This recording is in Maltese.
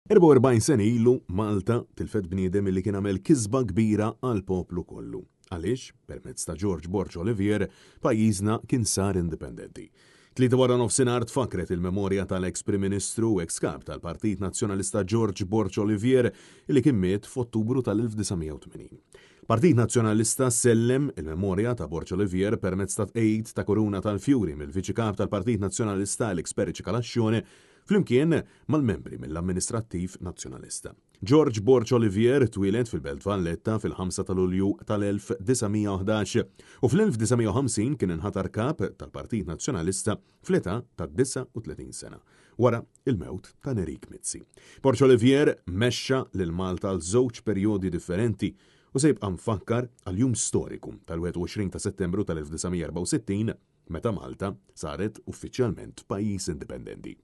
44 sena ilu, Malta tilfet bniedem li kien għamel kisba kbira għall-poplu kollu. Għaliex, permezz ta' George Borg Olivier, pajjiżna kien sar indipendenti. 3 waranofsinhar tfakkret il-memorja tal-ex Prim Ministru u ex Kap tal-Partit Nazzjonalista George Borg Olivier, li kien miet f'Ottubru tal-1980. Partit Nazzjonalista sellem il-memorja ta' Borg Olivier permezz ta' tqegħid ta' kuruna tal-fjuri mill-Viċi Kap tal-Partit Nazzjonalista Alex Perici Calascione, flimkien mal-membri mill-Amministrattiv Nazzjonalista. George Borg Olivier twieled fil-Belt Valletta fil-5 ta' Lulju tal-1911 u fl-1950 kien inħatar kap tal-Partit Nazzjonalista fl-età ta' 39 sena, wara il-mewt ta' Nerik Mizzi. Borg Olivier mexxa lil Malta għal żewġ perjodi differenti u se jibqa' mfakkar għal jum storiku tal-21 ta' Settembru tal-1964, meta Malta saret uffiċjalment pajjiż indipendenti.